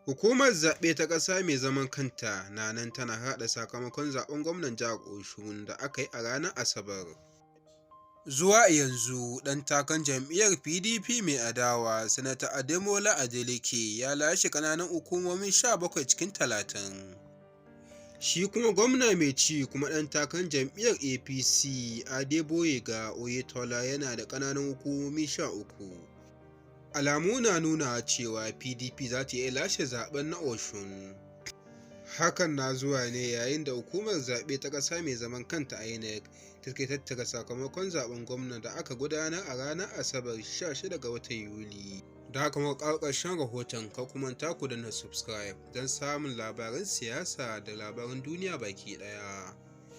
Hukumar zaɓe ta ƙasa mai zaman kanta na nan tana harhaɗa sakamakon zaɓen gwamnan jihar Osun da aka yi a ranar Asabar. Zuwa yanzu, ɗan takarar jam'iyyar PDP mai adawa, Sanata Ademola Adeleke ya lashe ƙananan hukumomi 17 cikin 30. Shi kuma gwamna mai ci kuma ɗan takarar jam'iyyar APC, Adegboyega Oyetola yana da ƙananan hukumomi 13. Alamu na nuna cewa PDP za ta iya lashe zaɓen na Osun. Hakan na zuwa ne yayin da Hukumar Zaɓe ta Ƙasa Mai Zaman Kanta (INEC) take tattara sakamakon zaɓen gwamna da aka gudanar a ranar Asabar 16 ga watan Yuli. Da haka muka kawo ƙarshen rahoton, kar ku manta ku danna subscribe don samun labaran siyasa da labaran duniya baki ɗaya.